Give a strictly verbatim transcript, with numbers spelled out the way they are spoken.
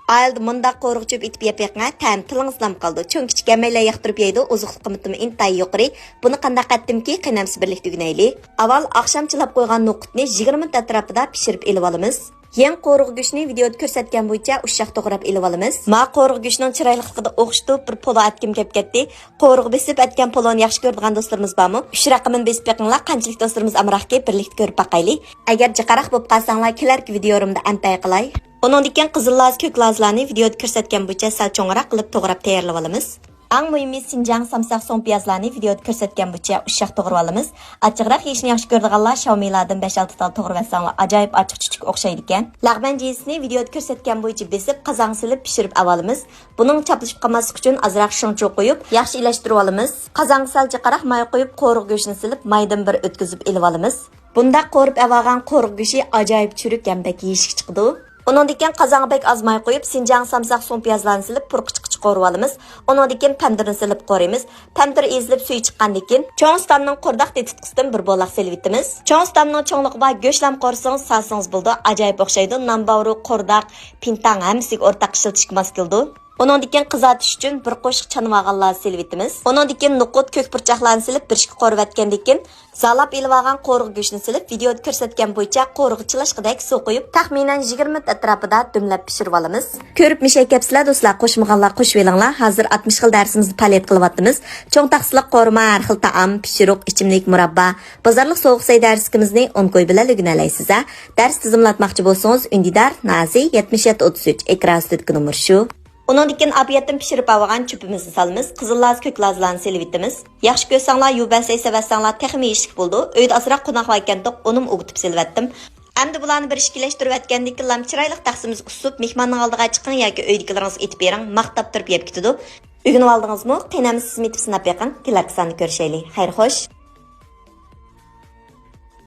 ئائىلىدە مۇنداق قورۇغا چۆپ ئېتىپ يەپ بېقىڭە، تەم تىلىڭىزدا قالىدۇ. چوڭ كىچىك ھەممەيلەن ياقتۇرۇپ يەيدۇ، ئوزۇقلۇق قىممىتىمۇ ئىنتايىن يۇقىرى. بۇنى قانداق قىلدىمكى، قېنى ئەمسە بىرلىكتە ئۆگىنەيلى. ئاۋۋال ئاخشام چىلاپ قويغان نوقۇتنى يىگىرمە مىنۇت ئەتراپىدا پىشۇرۇپ ئېلىۋالىمىز. يەڭ قورۇغا گۆشىنى ۋىدېئودا كۆرسەتكەن بويىچە ئۇششاق توغراپ ئېلىۋالىمىز. ما قورۇغا گۆشىنىڭ چىرايلىقلىقىدا ئوخشىتىپ بىر پولۇ ئەتكۈم كەپ كەتتى. قورۇغا بېسىپ ئەتكەن پولۇنى ياخشى كۆرىدىغان دوستلىرىمىز بارمۇ؟ ئۈچ رەقىمىنى بېسىپ بېقىڭلار، قانچىلىك دوستلىرىمىز ئامراقكى، بىرلىكتە كۆرۈپ باقايلى. ئەگەر جىقراق بولۇپ قالساڭلار، كېلەركى ۋىدېئولىرىمدا ئەنپەي قىلاي. ئۇنىڭدىن كېيىن قىزىل لازا، كۆك لازىلارنى ۋىدېئودا كۆرسەتكەن بويىچە سەل چوڭراق قىلىپ توغراپ تەييارلىۋالىمىز. ئەڭ مۇھىمى، سىنجاڭ سامساق سوڭ پىيازلارنى ۋىدېئودا كۆرسەتكەن بويىچە ئۇششاق توغرىۋالىمىز. ئاچچىقراق يېيىشنى ياخشى كۆرىدىغانلار شاۋمىلاردىن بەش-ئالتە تال توغرىۋەتسەڭلار ئاجايىپ ئاچچىق چۈچۈك ئوخشايدىكەن. لەغمەن جىنسىنى ۋىدېئودا كۆرسەتكەن بويىچە بېسىپ قازانغا سېلىپ پىشۇرۇپ ئاۋالىمىز. بۇنىڭ چاپلىشىپ قالماسلىقى ئۈچۈن ئازراق شېڭچۇ قويۇپ ياخشى ئىلەشتۈرۈۋالىمىز. قازانغا سەل جىقراق ماي قويۇپ قورۇغا گۆشىنى سېلىپ مايدىن بىر ئۆتكۈزۈپ ئېلىۋالىمىز. بۇنداق قورۇپ ئەۋالغان قورۇق گۆشى ئاجايىپ چۈرۈك ھەم بەك يېيىشلىك چىقىدۇ. ئۇنىڭدىن كېيىن قازانغا بەك ئاز ماي قويۇپ، سىنجاڭ سامساق سوڭ پىيازلارنى سېلىپ، پۇرىقىچە قورۇۋالىمىز. ئۇنىڭدىن كېيىن پەمدىرنى سېلىپ قورۇيمىز. پەمدىر ئېزىلىپ سۈيى چىققاندىن كېيىن، چوڭ سۇتامنىڭ قورداق تېتىتقۇسىدىن بىر بولاق سېلىۋېتىمىز. چوڭ سۇتامنىڭ چوڭلۇقى بار گۆشلام قورسىڭىز، سالسىڭىز بولىدۇ. ئاجايىپ ئوخشايدۇ. نان باۋرۇ، قورداق، پىنتاڭ ھەممىسىگە ئورتاق ئىشلىتىشكە ماس كېلىدۇ. ئۇنىڭدىن كېيىن قىزارتىش ئۈچۈن بىر قوشۇق چانىۋالغانلارنى سېلىۋېتىمىز. ئۇنىڭدىن كېيىن نوقۇت، كۆك پۇرچاقلارنى سېلىپ، بىر ئىككى قورۇۋەتكەندىن كېيىن، زالاپ ئېلىۋالغان قورۇغا گۆشىنى سېلىپ، ۋىدېئودا كۆرسەتكەن بويىچە قورۇغا چىلاشقۇدەك سۇ قۇيۇپ، تەخمىنەن يىگىرمە مىنۇت ئەتراپىدا دۈملەپ پىشۇرۇۋالىمىز. كۆرۈپ مىشەي كەپسىلەر دوستلار، قوشمىغانلار قوشۇۋېلىڭلار. ھازىر ئاتمىش خىل دەرسىمىزدە پائالىيەت قىلىۋاتىمىز. چوڭ تاخسىلىق قورۇما، ھەر خىل تائام، پىشۇرۇق، ئىچىملىك، مۇراببا، بازارلىق سوغۇق سەي دەرسلىكىمىزنى ئون كوي بىلەن ئۆگىنەلەيسىز ھە. دەرس تىزىملاتماقچى بولسىڭىز، ئۈندىدار، نازى، يەتمىش يەتتە ئوتتۇز ئۈچ، ئېكران ئۈستىدىكى نومۇر شۇ. ئۇنىڭدىن كېيىن ئاپىيەتتىن پىشۇرۇپ ئالغان چۆپىمىزنى سالىمىز. قىزىل لازا، كۆك لازىلارنى سېلىۋېتىمىز. ياخشى كۆرسەڭلار، يۇ بەسەي سېلىۋەتسەڭلار تېخىمۇ يېيىشلىك بولىدۇ. ئۆيدە ئازراق قوناق بار ئىكەنتۇق، ئۇنىمۇ ئوگىتىپ سېلىۋەتتىم. ئەمدى بۇلارنى بىر ئىككىلەشتۈرۈۋەتكەندىن كېيىنلا چىرايلىق تەخسىمىزگە ئۇسسۇپ، مېھماننىڭ ئالدىغا چىقىڭ ياكى ئۆيدىكىلىرىڭىزگە ئېتىپ بېرىڭ، ماختاپ تۇرۇپ يەپ كېتىدۇ. ئۆگىنىۋالدىڭىزمۇ؟ قېنى ئەمدى سىزمۇ ئېتىپ سىناپ بېقىڭ. كېلەركى ساندا كۆرۈشەيلى. خەير خوش.